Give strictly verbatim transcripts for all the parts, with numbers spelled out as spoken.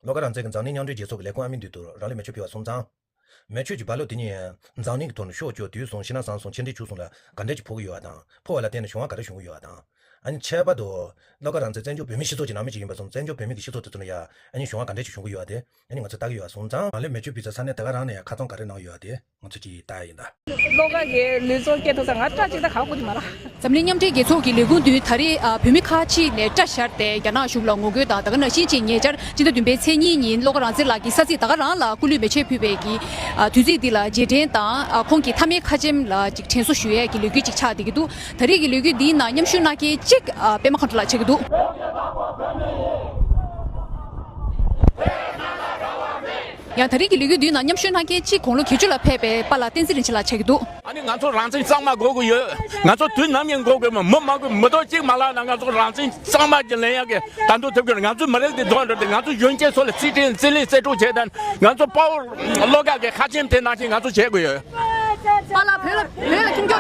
བློ་དགའ་རང་བཙན་གྱིས་འཛམ་གླིང་མཉམ་འབྲེལ་རྒྱལ་ཚོགས་ཀྱི་ལས་ཁུངས་ཨ་མི་འདི་ཐོག་རང་ལུས་མེ་མཆོད་ཕུལ་བ་སོང་ཙང་། མེ་མཆོད་ཀྱི་རྦ་ཀློག་དེ་ཉིད་འཛམ་གླིང་གི་ཐོག་ནས་ཤོག་བུ་གཅོག་དུས་སོང་ཕྱི་ནང་གསང་སོང་ཕྱི་འབྲེལ་བྱུག་སོང་ལ་ག་འདྲ་ཅིག་ཕོག་གི་ཡོད་པ་དང་ཕོག་པ་ལ་བརྟེན་ནས་གཞུང་བ་ག་འདྲ་བྱུང་གི་ཡོད་པ་དང་། ཨ་ནི་ཁྱད་པར་དུ་བློ་དགའ་རང་བཙན་བཙན་བྱོལ་བོད་མིའི་སྤྱི་ཚོགས་ཀྱི་ནང་མི་ཅིག་ཡིན་པ་སོང་བཙན་བྱོལ་བོད་མི་གི་སྤྱི་ཚོགས་དེ་ཚོ་ལ་ཡ་ཨ་ནི་གཞུང་བ་ག་འདྲ་ཅིག་བྱུང་གི་ཡོད་པ་དེ་ཨ་ནི་ང་ཚོས་ལྟ་གི་ཡོད་པ་སོང་ཙང་། མ་ལོས་མེ་མཆོད་ཕུལ་ཚར་ས་གནས་དེ་ག་རང་ནས་ཡ་ཁ་རྩང་ག་རེ་གནང་ཡོད་པ་དེ་ང་ཚོས་ཅིག་ལྟ་ཡ་ཡིན་ད། བློ་དགའ་གི་ལུས་སྲོག་སྐྱེལ་ཐུབ་ས་ང་སྐྲ་གཅིག་ད་ག་གོ་གི་མ་ར། འཛམ་གླིང་མཉམ་འབྲེལ་རྒྱལ་ཚོགས་ཀྱི་ལས་ཁུངས་མདུན་ད་རེས་ཨ་བོད་མི་ཁག་ཅིག་ནས་སྐྲ་བཞར་ཏེ་རྒྱ་ནག་གཞུང་ལ་ངོ་རྒོལ་དང་ད་ག་ནང་བཞིན་ཅིག་ཉེ་ཆར་སྤྱི་ཟླ་བདུན་པའི་ཚེས་གཉིས་ཉིན་བློ་དགའ་རང་བཙན་ལགས་ཀྱིས་ས་ཚིགས་ད་ག་རང་ལ་སྐུ་ལུས་མེ་མཆོད་ཕུལ་བའི་གི་ཨ་དུས་ཚིགས་འདི་ལ་རྗེས་དྲན་དང་ཨ་ཁོང་གི་མཐའ་མའི་ཁ་ཆེམས་ལ་ཅིག་དྲན་གསོ་ཞུ་ཡས་ཀྱི་ལས་འགུལ་ཅིག་ཆགས་བསྡད་ཀྱི་འདུག་ད་རེས་ཀྱི་ལས་འགུལ་འདིའི་ནང་མཉམ་ཞུགས་གནང་མཁན་གཅིག་ཨ་པད་མ་མཁའ་འགྲོ་ལགས་ཆགས་ཀྱི་འདུག་ཡང་ད་རེས་ཀྱི་ལས་འགུལ་འདིའི་ནང་མཉམ་ཞུགས་གནང་མཁན་གཅིག་དགུང་ལོ་བརྒྱད་ཅུ་ལ་ཕེབས་པའི་པཱ་ལགས་བསྟན་འཛིན་རིན་ཆེན་ལགས་ཆགས་ཀྱི་འདུག་ཨ་ནི་ང་ཚོ་རང་བཙན་གཙང་མ་དགོས་ཀྱི་ཡོད། ང་ཚོ་དུས་ནམ་ཡིན་དགོས་ཀྱི་མ་མི་མང་པོས་མི་ཐོག་གཅིག་མ་ལག་ན་ང་ཚོ་རང་བཙན་གཙང་མ་གྱི་ལེན་ཡག་གི་ད་དུང་ཐུབ་ཀྱི་རེད། ང་ཚོའི་མི་རིགས་འདི་རྫོགས་འགྲོ་དུས་ང་ཚོ་གཞོན་སྐྱེས་ཚོ་ལ་རྩིས་སྤྲད་རྩིས་ལེན་རྩིས་སྤྲོད་བྱས་དང་ང་ཚོ་དཔའ་བོ་བློ་དགའ་གི་ཁ་ཆེམས་དེ་ནང་བཞིན་ང་ཚོ་བྱེད་དགོས་ཡོད། པཱ་ལགས་བོད་ལ་བོད་ལ་ཁྱོད་སྐྱོ་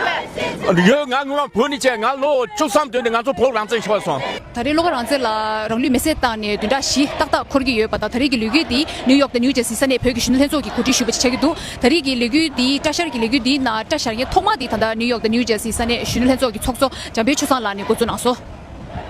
བས། ཡོད། ང་ངོ་མ་བོད་ནས་བྱས་ང་ལོ་བཅུ་གསུམ་དུས་ནས་ང་ཚོ་བོད་རང་བཙན་ཤོར་སོང་། ད་རེས་བློ་དགའ་རང་བཙན་ལ་རང་ལུས་མེ་བསྲེགས་བཏང་ནས་བདུན་ཕྲག་བཞི་ཏག་ཏག་འཁོར་གྱི་ཡོད་པ་དང་ད་རེས་ཀྱི་ལས་འགུལ་འདི་ནིའུ་ཡོག་དང་ནིའུ་ཇར་སི་ས་གནས་བོད་ཀྱི་གཞོན་ནུ་ལྷན་ཚོགས་ཀྱིས་གོ་སྒྲིག་ཞུས་པ་ཆགས་ཀྱི་འདུག་ད་རེས་ཀྱི་ལས་འགུལ་འདིའི་སྐྲ་བཞར་གྱི་ལས་འགུལ་འདིའི་ནང་སྐྲ་བཞར་མཁན་ཐོག་མ་འདི་ད་ལྟ་ནིའུ་ཡོག་དང་ནིའུ་ཇར་སི་ས་གནས་གཞོན་ནུ་ལྷན་ཚོགས་ཀྱི་ཚོགས་གཙོ་འཇམ་དཔལ་ཆོས་བཟང་ལགས་ནས་འགོ་འཛུགས་གནང་སོང་།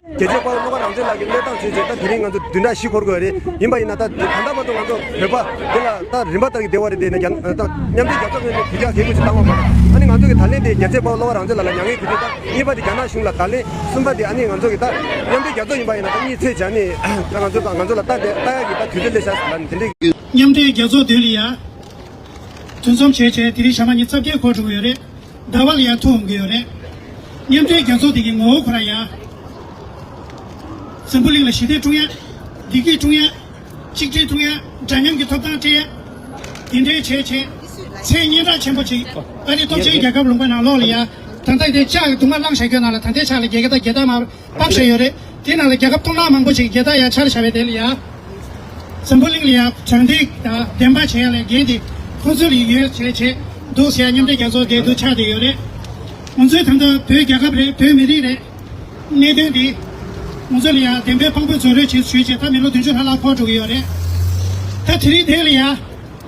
རྒྱལ་གཅེས་དཔའ་བོ་བློ་དགའ་རང་བཙན་ལགས་ཀྱི་གནས་སྟངས་བྱས་རྗེས་ད་དེ་རིང་ང་ཚོ་བདུན་ཕྲག་བཞི་འཁོར་དགོས་རེད། ཡིན་པ་ཡིན་ན་ད་ད་ལྟ་བར་དུ་ང་ཚོ་བོད་པ་འདི་ལ་ད་རིམ་པ་ལྟར་གྱི་བདེ་བ་རེད་དེ་ནས་རྒྱ་ད་མཉམ་འབྲེལ་རྒྱལ་ཚོགས་ངོས་ནས་གུས་ཕྱག་གལ་དགོས་ཞིག་བཏང་བ་མ་རེད། ཨ་ནི་ང་ཚོ་གི་ད་ལན་དེ་རྒྱལ་གཅེས་དཔའ་བོ་བློ་དགའ་རང་བཙན་ལགས་ལ་མྱ་ངན་གུས་འདུད་དང་གཉིས་པ་དེ་རྒྱ་ནག་གཞུང་ལ་ད་ལན་གསུམ་པ་དེ་ཨ་ནི་ང་ཚོ་གི་ད་མཉམ་འབྲེལ་རྒྱལ་ཚོགས་ཡིན་པ་ཡིན་ན་ད་གཉིས་ཚེས་བྱ་ནི་ད་ང་ཚོ་དང་ང་ཚོ་ལ་ལྟ་དེ་ལྟ་ཡག་གི་ད་དུས་ཚོད་སླེབས་ཤག་ཟེར་ལ་ནི་དེ་འདྲས། མཉམ་འབྲེལ་རྒྱལ་ཚོགས་མདུན་ལ་ཡ། འདུ་འཛོམས་བྱས་བྱས་དེ་རིང་ཞག་མ་ཉི་ཤུ་རྩ་བརྒྱད་འཁོར་འགྲོ་གི་ཡོད་རེད། ཟླ་བ་ལ་ཡ་ཐུག་འོང་གི་ཡོད་རེད། མཉམ་འབྲེལ་རྒྱལ་ཚོགས་དེ་གའི་ངོ་བོ་ཁོ་རང་ཡ། འཛམ་བུ་གླིང་ལ་ཞི་བདེ་སྲུང་ཡ། བདེ་སྐྱིད་སྲུང་ཡ། གཅིག་སྒྲིལ་སྲུང་ཡ། འདྲ་མཉམ་གྱི་ཐོབ་ཐང་སྤྲད་ཡ། དེ་འདྲའི་བྱས་བྱས། མཚན་སྙན་གྲགས་ཆེན་པོ་ཅིག་ཨ་ནི་སྟོབས་ཆེན་རྒྱལ་ཁབ་ལུང་པ་ནང་ལོགས་ལ་ཡ། ད་ལྟ་དེ་ལྕགས་ཀྱི་གདུང་མ་བླངས་བཞག་རྒྱུ་ནང་ལ་ད་ལྟའི་ཆ་ལ་རྒྱལ་ཁབ་དང་རྒྱལ་དར་མར་ཕབ་བཞག་ཡོད་རེད། དེ་ནང་ལ་རྒྱལ་ཁབ་སྟོང་ཕྲག་མང་པོ་ཞིག་རྒྱལ་དར་ཡང་འཕྱར་བཞག་པའི་དེ་ལ་ཡང་། འཛམ་བུ་གླིང་ལ་ཡང་དྲང་བདེན་དང་བདེན་པ་བྱེད་ཡ་ལ་འགན་དེ་ཁོང་ཚོ་ལ་ཡོད་བྱས་བྱས་འདུག་ཟེར་ཡ་མཉམ་འབྲེལ་རྒྱལ་ཚོགས་དེ་འདུག་ཆགས་བསྡད་ཡོད་རེད། ང་ཚོའི་ད་ལྟ་བོད་རྒྱལ་ཁབ་རེད། བོད་མི་རིགས་རེད། གནད་དོན་དེ་ང་ཚོ་ལ་ཡང་བདེན་པའི་དཔང་པོའི་རྫོགས་རོལ་བྱེད་ཞུས་བྱས་ད་མི་ལོ་བདུན་ཅུ་ལྷག་ལྷག་འཁོར་འགྲོ་གི་ཡོད་རེད། ད་དེ་རིང་དེ་ལ་ཡང་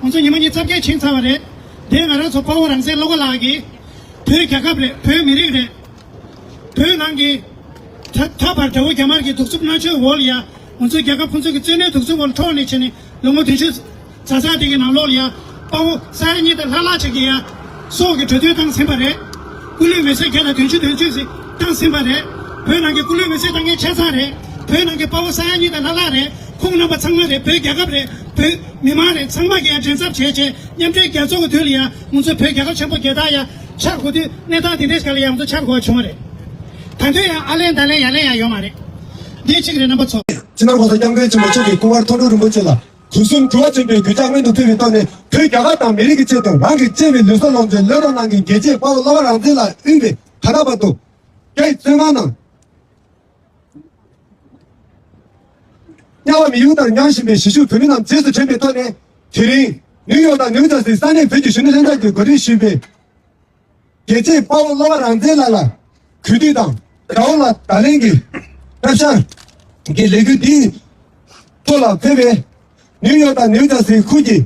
ང་ཚོ་ཉི་མ་ཉི་ཤུ་རྩ་བརྒྱད་ཕྱིན་ཚར་བ་རེད། དེ་ང་རང་ཚོ་དཔའ་བོ་རང་བཙན་བློ་དགའ་ལགས་ཀྱིས་བོད་རྒྱལ་ཁབ་རེད། བོད་མི་རིགས་རེད། བོད་ནང་གི་ད་ད་བར་དགྲ་བོ་རྒྱ་དམར་གྱི་གདུག་རྩུབ་མནར་གཅོད་འོག་ལ་ཡ་ང་ཚོའི་རྒྱལ་ཁབ་ཁོང་ཚོ་གི་བཙོན་གནས་གདུག་རྩུབ་འོག་ལ་འཕྲོག་ནས་ཕྱིན་ནས་ལོ་ངོ་བདུན་ཅུ་ཛ་ཛ་དེ་གི་ནང་ལོགས་ལ་ཡ་དཔའ་བོ་ས་ཡ་གཉིས་དང་ལྷག་ལྷག་ཅིག་གི་ཡ་སྲོག་གི་གྲོས་མཐུན་བཏང་ཟིན་པ་རེད། སྐུ་ལུས་མེ་མཆོད་བརྒྱ་དང་བདུན་ཅུ་དོན་གཅིག་ཞིག་བཏང་ཟིན་པ་རེད། བོད་ནང་གི་སྐུ་ལུས་མེ་མཆོད་བཏང་མཁན་ཆ་ཚང་རེད། བོད་ནང་གི་དཔའ་བོ་ས་ཡ་གཉིས་དང་ལྷག་ལྷག་རེད། ཁོང་རྣམ་པ་ཚང་མ་རེད། བོད་རྒྱལ་ཁབ་རེད། བོད་མི་མང་རེད། ཚང་མ་གི་ཡ་མགྲིན་ཚབ་བྱས་བྱས་མཉམ་འབྲེལ་རྒྱལ་ཚོགས་ཀྱི་དུས་ལ་ཡ་ང་ཚོ་བོད་རྒྱལ་ཁབ་ཆེན་པོ་རྒྱལ་དར་ཡ་འཕྱར་དགོས་དུས་གནས་སྟངས་དེ་འདྲའི་སྒང་ལ་ཡ་ང་ཚོ་འཕྱར་དགོས་བྱུང་བ་རེད། ད་དུང་ཡང་ཨ་ལན་ད་ལན་ཡ་ལན་ཡ་ཡོད་མ་རེད། འདི་གཅིག་རེད་རྣམ་པ་ཚོ། སྤྱི་ནོར་༸གོང་ས་༸སྐྱབས་མགོན་ཆེན་པོ་མཆོག་གིས་སྐུ་ངོ་མཐོང་གྲོལ་རིན་པོ་ཆེ་ལ་དུས་གསུམ་དུ་བ་ཆེན་པོའི་གུས་ཕྱག་སྔོན་དུ་ཕུལ་བའི་ཐོག་ནས་བོད་རྒྱལ་ཁབ་དང་མི་རིགས་ཀྱི་ཆེད་དུ་རང་གི་གཅེས་པའི་ལུས་སྲོག་ལོངས་སྤྱོད་བློས་གཏོང་གནང་མཁན་རྒྱལ་གཅེས་དཔའ་བོ་བློ་དགའ་རང་བཙན་ལགས་དབུས་པའི་ད་ལྟ་བར་དུ་རྒྱ་ཡི་བཙོན་ཁང་ནང་དམྱལ་བ་མི་ཡུལ་ལྟར་མྱངས་བཞིན་པའི་གཞིས་བཞུགས་བོད་མི་རྣམས་རྗེས་སུ་དྲན་པའི་ཐོག་ནས་དེ་རིང་ནིའུ་ཡོག་དང་ནིའུ་ཇར་སིའི་ས་གནས་བོད་ཀྱི་གཞོན་ནུ་ལྷན་ཚོགས་ཀྱིས་གོ་སྒྲིག་ཞུས་པའི་རྒྱལ་གཅེས་དཔའ་བོ་བློ་དགའ་རང་བཙན་ལགས་ལ་གུས་འདུད་དང་དགྲ་བོ་ལ་ད་ལན་གྱི་སྐྲ་བཞར་གྱི་ལས་འགུལ་འདིའི་ཐོག་ལ་ཕེབས་པའི་ནིའུ་ཡོག་དང་ནིའུ་ཇར་སིའི་ཁུལ་གྱི་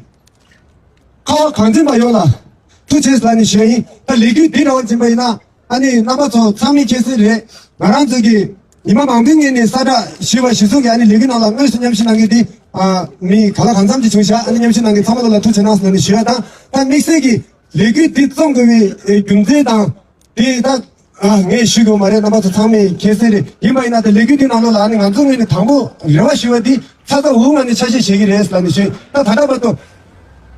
ཁ་བ་གངས་ཅན་པ་ཡོངས་ལ་ཐུགས་རྗེ་ཆེ་ཟེར་ནས་ཞུ་ཡ་ཡིན། ད་ལས་འགུལ་འདི་འདྲ་བ་ཕྱིན་པ་ཡིན་ན། ཨ་ནི་རྣམ་པ་ཚོ་ཚང་མས་མཁྱེན་གསལ་རེད། ང་རང་ཚོ་གིས་ཉི་མ་མང་པོའི་སྔོན་ནས་གསལ་བསྒྲགས་ཞུས་པ་གཞིར་བཟུང་གིས་ཨ་ནི་ལས་འགུལ་ནང་ལ་དངོས་སུ་མཉམ་ཞུགས་གནང་མཁན་དེ་ཨ་མི་ག་ལ་གང་འཚམ་ཅིག་བྱུང་ཤག་ཨ་ནི་མཉམ་ཞུགས་གནང་མཁན་ཚང་མ་ལ་ཐུགས་རྗེ་གནང་ཟེར་ནས་ཞུ་ཡ་དང་། ད་དམིགས་བསལ་གྱིས་ལས་འགུལ་འདི་བརྩམས་དགོས་པའི་རྒྱུ་མཚན་དང་དེ་ད་ཨ་ངས་ཞུ་དགོས་མ་རེད། རྣམ་པ་ཚོ་ཚང་མས་མཁྱེན་གསལ་རེད། ཡིན་པ་ཡིན་ན་ད་ལས་འགུལ་འདི་ནང་ལོགས་ལ་ཨ་ནི་ང་ཚོ་ངོས་ནས་དང་པོ་རེ་བ་ཞུ་བ་འདི་ཚ་ཚ་འུར་འུར་ངང་ནས་ཆ་ཤས་བཞེས་ཀྱི་རེད་ཟེར་ནས་ཞུས། ད་ད་ལྟ་བར་དུ་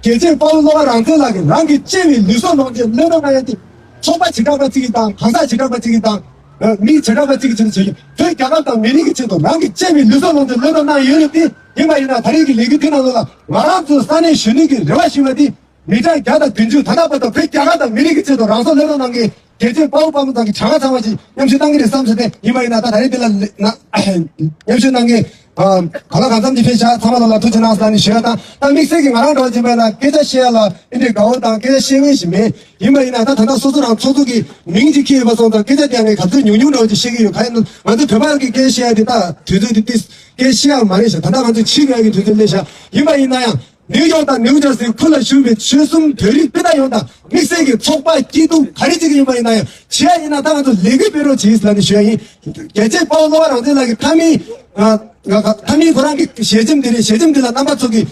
རྒྱལ་གཅེས་དཔའ་བོ་བློ་དགའ་རང་བཙན་ལགས་ཀྱིས་རང་གི་གཅེས་པའི་ལུས་སྲོག་ལོངས་སྤྱོད་བློས་གཏོང་གནང་ཡ་དེ་ཚོགས་པ་བྱེ་བྲག་པ་གཅིག་གིས་དང་གང་ཟག་བྱེ་བྲག་པ་གཅིག་གིས་དང་མི་བྱེ་བྲག་པ་གཅིག་གིས་བྱེད་བྱེད་བོད་རྒྱལ་ཁབ་དང་མི་རིགས་ཀྱི་ཆེད་དུ་རང་གི་གཅེས་པའི་ལུས་སྲོག་ལོངས་སྤྱོད་བློས་གཏོང་གནང་ཡོད་རེད་དེ། ཡིན་པ་ཡིན་ན་ད་རེས་ཀྱི་ལས་འགུལ་འདི་ནང་ལོགས་ལ་ང་རང་ཚོའི་ས་གནས་གཞོན་ནུ་གི་རེ་བ་ཞུས་པ་དེ་མི་གྲངས་བརྒྱ་དང་བདུན་ཅུ་ད་ལྟ་བར་དུ་བོད་རྒྱལ་ཁབ་དང་མི་རིགས་ཀྱི་ཆེད་དུ་རང་སྲོག་བློས་གཏོང་གནང་མཁན་རྒྱལ་གཅེས་དཔའ་བོ་དཔའ་མོ་ཚང་གི་གྲངས་ཀ་ཚང་མ་ཅིག་མཉམ་ཞུགས་གནང་གི་རེད་བསམ་ཟེར་ཏེ། ཡིན་པ་ཡིན་ན་ད་ད་རེས་འདི་ལ་ལ་ན་མཉམ་ཞུགས་གནང་མཁན་ ཨ། གང་ལ་གང་འཚམ་གྱི་ཕེབས་ཤག་ཚང་མ་ལ་ལ་ཐུགས་རྗེ་གནང་ཟེར་ནས་ཞུ་ཡ་དང་། ད་དམིགས་བསལ་གྱི་ང་རང་འདྲ་བ་ཅིག་ཡིན་པ་ཡིན་ན་སྐད་ཆ་བཤད་ཡ་ལ་ཨེ་འདྲའི་དགའ་བོ་དང་སྐད་ཆ་བཤད་སྙིང་ཞིག་མེད། ཡིན་པ་ཡིན་ན་ད་ད་ལྟ་སོ་སོ་རང་ཚོགས་གཙོ་གི་མིང་ཅིག་འཁྱེར་ཡོད་པ་སོང་ཙང་སྐད་ཆ་དེ་ངས་ག་ཚོད་ཉུང་ཉུང་འདྲ་བོ་ཅིག་བཤད་ཀྱི་ཡོད། ག་ཡིན་ན་ང་ཚོ་བོད་པ་གི་སྐད་བཤད་ཡ་དེ་ད་དུས་ཚོད་དེ་ཏིས་སྐད་བཤད་ཡ་མ་རེད་ཤག་ད་ལྟ་ང་ཚོ་ཕྱི་རྒྱལ་གྱི་དུས་ཚོད་སླེབས་ཤག་ཡིན་པ་ཡིན་ན་ཡང་ནིའུ་ཡོག་དང་ནིའུ་ཇར་སི་ཁུལ་ལ་བཞུགས་པའི་ཆོལ་གསུམ་བོད་རིགས་སྤུན་ཟླ་ཡོངས་དང་དམིགས་བསལ་གྱི་ཚོགས་པ་སྐྱིད་སྡུག་ག་རེ་ཅིག་ཡིན་པ་ཡིན་ན་ཡང་བྱེད་ཡ་ཡིན་ན་ད་ང་ཚོ་ལས་འགུལ་སྤེལ་རོགས་བྱེད་ཟེར་ནས་ཞུ་ཡ་ཡིན། རྒྱལ་གཅེས་དཔའ་བོ་བློ་བཟང་རང་བཙན་ལགས་ཀྱི་མཐའ་མའི་ཨ། མཐའ་མའི་ཁོ་རང་གི་ཞལ་ཆེམས་འདི་རེད། ཞལ་ཆེམས་འདི་ལ་རྣམ་པ་ཚོ་གིས་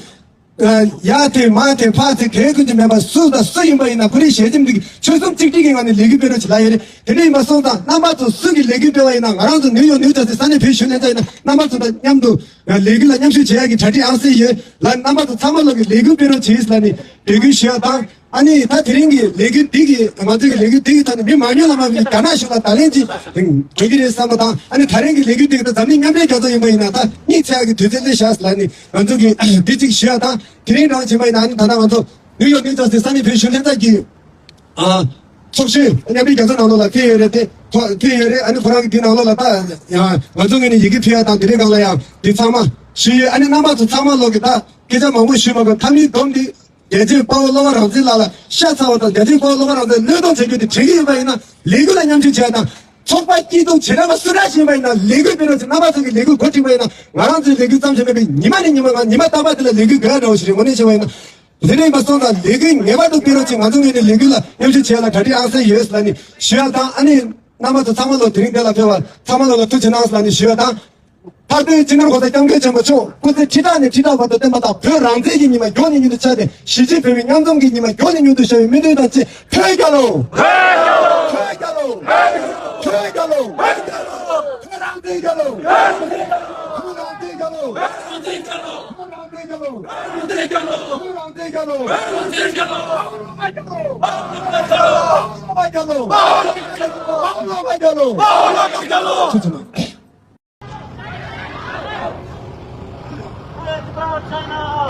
ཡར་འཐེན་མར་འཐེན་ཕར་འཐེན་གང་ཡང་ཁུར་གྱི་མེད་པར་སུ་དང་སུ་ཡིན་པ་ཡིན་ན་ཁོ་རའི་ཞལ་ཆེམས་འདི་ཆོལ་གསུམ་གཅིག་སྒྲིལ་གྱི་ངང་ནས་ལས་འགུལ་སྤེལ་རོགས་བྱེད་ལབ་ཡོད་རེད། དེ་འདྲ་ཡིན་པ་སོང་ཙང་རྣམ་པ་ཚོ་སུ་གིས་ལས་འགུལ་སྤེལ་བ་ཡིན་ན་ང་རང་ཚོ་ནིའུ་ཡོག་ནིའུ་ཇར་སི་ས་གནས་བོད་གཞོན་ལྷན་ཚོགས་ཡིན་ན་རྣམ་པ་ཚོ་དང་མཉམ་དུ་ལས་འགུལ་ལ་མཉམ་ཞུགས་བྱེད་ཡག་གི་གྲ་སྒྲིག་ཨང་གསར་ཡོད་ལ། རྣམ་པ་ཚོ་ཚང་མ་ལོག་གིས་ལས་འགུལ་སྤེལ་རོགས་བྱེད་ལབ་ནས་འབོད་སྐུལ་ཞུ་ཡ་དང་། ཨ་ནི་ད་དེ་རིང་གི་ལས་འགུལ་འདི་གི་ང་ཚོ་གི་ལས་འགུལ་འདི་གི་ཐོག་ནས་མི་མང་ཉུང་ལ་མ་བའི་རྒྱ་ནག་གཞུང་ལ་བརྡ་ལན་ཅིག་འགྲོ་གི་རེད་བསམ་པ་དང་། ཨ་ནི་ད་རིང་གི་ལས་འགུལ་འདི་གི་ད་འཛམ་གླིང་མཉམ་འབྲེལ་རྒྱལ་ཚོགས་ཡིན་པ་ཡིན་ན་ད་གཉིད་ཚད་ཀྱི་དུས་ཚོད་སླེབས་ཤག་ལ་ནི་ང་ཚོ་གི་འདི་ཅིག་ཞུ་ཡ་དང་། དེ་རིང་རང་བྱས་པ་ཡིན་ན་ཨ་ནི་ད་ལྟ་ང་ཚོ་ནིའུ་ཡོག་ནིའུ་ཇར་སི་ས་གནས་བོད་གཞོན་ལྷན་ཚོགས་ཀྱི་ཨ་ཚོགས་གཞོན་མཉམ་འབྲེལ་རྒྱལ་ཚོགས་ནང་ལོགས་ལ་ཕེབས་ཡོད་རེད། དེ་ཐོ་ཕེབས་ཡོད་རེད། ཨ་ནི་ཁོ་རང་གི་འདི་ནང་ལོགས་ལ་ད་ཡང་ང་ཚོ་ངོས་ནས་ཡི་གེ་ཕུལ་ཡ་དང་དེ་རིང་སྒང་ལ་ཡང་འདི་ཚང་མ་ཞུས་ཡོད། ཨ་ནི་རྣམ་པ་ཚོ་ཚང་མ་ལོག་གི་ད་སྐད་ཆ་མང་པོ་ཞུས་མ་དགོས། མཐའ་མའི་སྡོམ་འདི། རྒྱལ་གཅེས་དཔའ་བོ་བློ་དགའ་རང་བཙན་ལགས་ལ་ཤ་ཚ་བ་དང་། རྒྱལ་གཅེས་དཔའ་བོ་བློ་དགའ་རང་བཙན་བློས་གཏོང་བྱ་རྒྱུ་དེ་དྲན་གྱི་ཡོད་པ་ཡིན་ན་ལས་འགུལ་ལ་མཉམ་ཞུགས་བྱས་དང་། ཚོགས་པ་སྐྱིད་སྡུག་བྱེད་ར་མ་སུ་ར་ཞིག་ཡིན་པ་ཡིན་ན་ལས་འགུལ་སྤེལ་རོགས་བྱེད། རྣམ་པ་ཚོ་གི་ལས་འགུལ་འགོ་ཁྲིད་པ་ཡིན་ན་ང་རང་ཚོའི་ལས་འགུལ་ཙམ་ཞིག་མེད་པའི་ཉི་མ་ནས་ཉི་མ་ང་ཉི་མ་རྟག་པར་དེ་ལ་ལས་འགུལ་དགོས་ཡ་འདྲ་བོ་ཞིག་རེད། དངོས་གནས་བྱས་པ་ཡིན་ན་དེ་འདྲ་ཡིན་པ་སོང་ཙང་ལས་འགུལ་ངེས་པར་དུ་སྤེལ་རོགས་བྱེད། ང་ཚོ་ངོས་ནས་ལས་འགུལ་ལ་མཉམ་ཞུགས་བྱེད་ཡ་ལ་གྲ་སྒྲིག་ཨང་གསར་ཡོད་ལབ་ནས་ཞུ་ཡ་དང་། ཨ་ནི་རྣམ་པ་ཚོ་ཚང་མ་ལོ་དེ་རིང་འདི་ལ་ཕེབས་པ་ཚང་མ་ལོ་ལ་ཐུགས་རྗེ་གནང་ལབ་ནས་ཞུ་ཡ་དང་། མཐར་དོན་སྤྱི་ནོར་༸གོང་ས་༸སྐྱབས་མགོན་ཆེན་པོ་མཆོག་སྐུ་ཚེ་ཁྲི་ཕྲག་ནས་ཁྲི་ཕྲག་བར་དུ་བརྟན་པ་དང་། བོད་རང་བཙན་གྱི་ཉི་མ་མགྱོགས་ནས་མྱུར་དུ་ཆགས་ཏེ་གཞིས་བྱེས་བོད་མི་མཉམ་འཛོམས་ཀྱི་ཉི་མ་མགྱོགས་ནས་མྱུར་དུ་ཤར་བའི་སྨོན་འདུན་དང་བཅས། བོད་རྒྱལ་ལོ། བོད་རྒྱལ་ལོ། བོད་རྒྱལ་ལོ། བོད་རྒྱལ་ལོ། བོད་རང་བཙན་རྒྱལ་ལོ། བོད་རང་བཙན་རྒྱལ་ལོ། བོད་རང་བཙན་རྒྱལ་ལོ། བོད་རང་བཙན་རྒྱལ་ལོ། བོད་རང་བཙན་རྒྱལ་ལོ། བོད་རང་བཙན་རྒྱལ་ལོ། བོད་རང་བཙན་རྒྱལ་ལོ། བོད་རང་བཙན་རྒྱལ་ལོ། བོད་རང་བཙན་རྒྱལ་ལོ།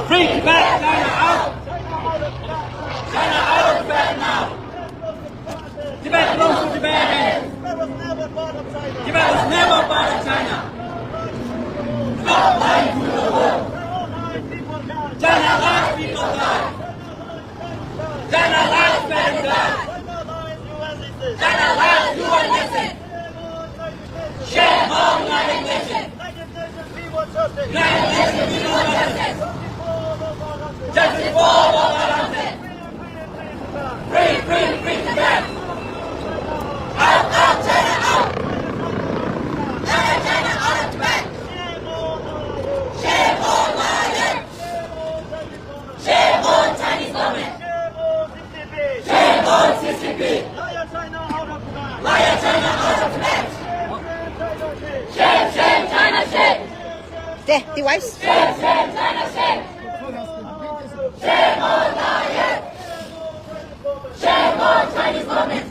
Free Tibet, China out! China out of Tibet now! Tibet belongs to Tibetans! Tibet was never part of China! Stop lying to the world! China lies, people die! China lies, Tibetans die! China lies, U N listen! Shame on United Nations! United Nations, we want justice! United Nations, we want justice! Justice for Lord Aung San! Free, free, free Tibet! Out, out, China out! China, China out of Tibet! Shame on Mao! Shame on Chinese government! Shame on C C P! Liar China out of Tibet! Liar China out of Tibet! Shame, shame, China shame! There, the wives. Shame, shame, China shame! Shame on liar! Shame on Chinese government!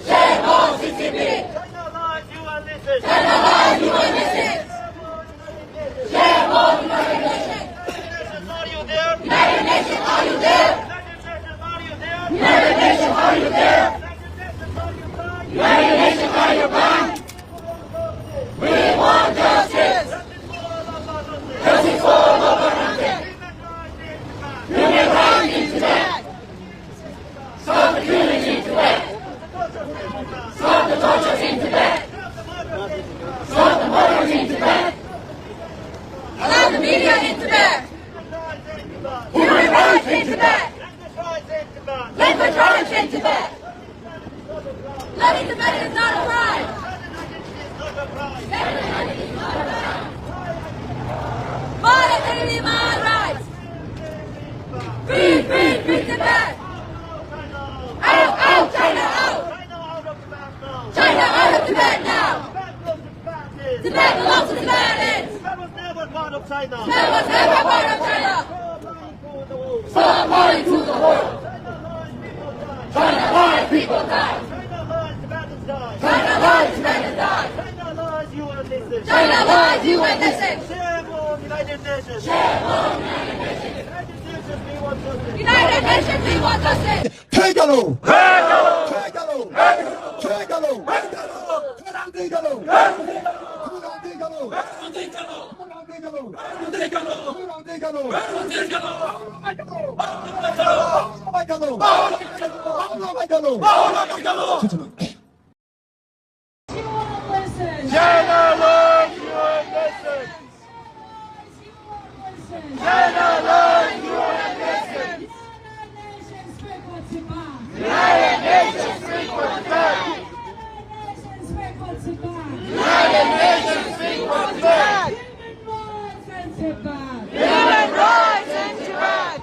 Shame on C C P! China lies, U N listen! China lies, U N listen! Shame on United Nations! United Nations, are you there? United Nations, are you there? United Nations, are you there? United Nations, are you there? United Nations, are you blind? United Nations, are you blind? We want justice! Justice for Lord Aung San! Human rights in Tibet! Human rights in Tibet! Stop the killing in Tibet! Stop the torture in Tibet! Stop the murders in Tibet! Allow the media in Tibet! Human rights in Tibet! Language rights in Tibet! Loving Tibet is not a crime! Violating human rights! Free, free, free Tibet! Out, out, China out! China out of Tibet now! Tibet belongs to Tibetans! Tibet was never part of China! Tibet was never part of China! Stop lying to the world! Stop lying to the world! China lies, people die! China lies, people die! China lies, Tibetans die! China lies, Tibetans die! China lies, U N listen! China lies, U N listen! Shame on United Nations! Shame on United Nations! United Nations, we want justice! United Nations, we want justice! བོད་རྒྱལ་ལོ། བོད་རྒྱལ་ལོ། བོད་རྒྱལ་ལོ། བོད་རང་བཙན་རྒྱལ་ལོ། བོད་རང་བཙན་རྒྱལ་ལོ། General, you are listening. General, you are listening. General, you are listening. United Nations speak for Tibet. United Nations speak for Tibet. United Nations speak for Tibet. Human rights in Tibet. Human rights in Tibet.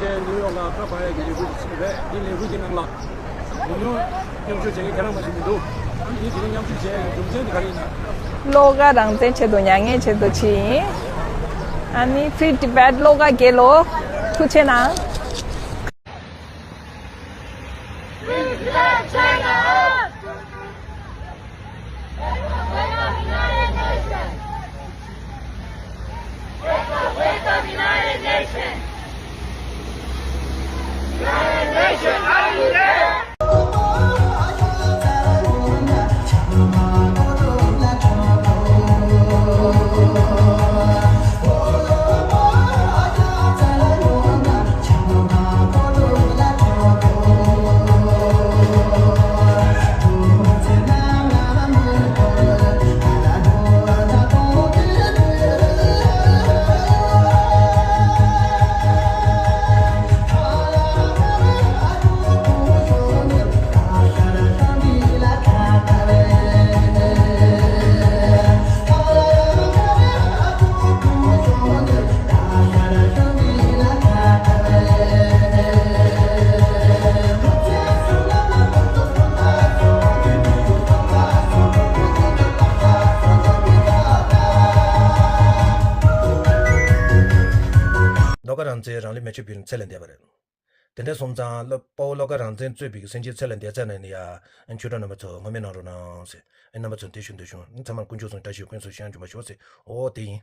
དེ་ནིའུ་ཡོག་ལ་ཁ་པར་ཡག་གི་ལས་འགུལ་ཞིག་རེད། འདི་ལས་འགུལ་གྱི་ནང་ལ་ཉུང་ཉུང་མཉམ་ཞུགས་བྱེད་མཁན་ཁྱེད་རང་མ་ཞིག་མི་འདུག་ཨ་ནི་འདི་དེ་རིང་མཉམ་ཞུགས་བྱས་ཡག་རྒྱུ་མཚན་དེ་ག་རེ་ཡིན་ན། བློ་དགའ་རང་བཙན་ཆེད་དུ་མྱ་ངན་བྱེད་དུ་ཕྱིན་ཡིན། ཨ་ནི་Free Tibet བློ་དགའ་རྒྱལ་ལོ། ཐུགས་རྗེ་གནང་། བློ་དགའ་རང་བཙན་རང་ལུས་མེ་མཆོད་འབུལ་ཚེ་ལས་འདས་པ་རེད། དེ་འདྲ་སོང་ཙང་བློ་དཔའ་བོ་བློ་དགའ་རང་བཙན་གཙོས་པའི་སེམས་ཅན་ཚེ་ལས་འདས་ཚར་ནས་ནི་ཡ། ཆོས་གྲོགས་རྣམ་པ་ཚོ་སྔོན་མའི་གནང་རོགས་གནང་ཟེར། ཨེ་རྣམ་པ་ཚོ་དེ་ཞུ་འདོད་བྱུང་། ཚང་མར་དཀོན་མཆོག་གསུམ་བཀྲ་ཤིས་ཕུན་སུམ་ཚོགས་ཤིང་འབྱུང་བར་ཤོག་ཟེར། འོ་དེ་ཡིན།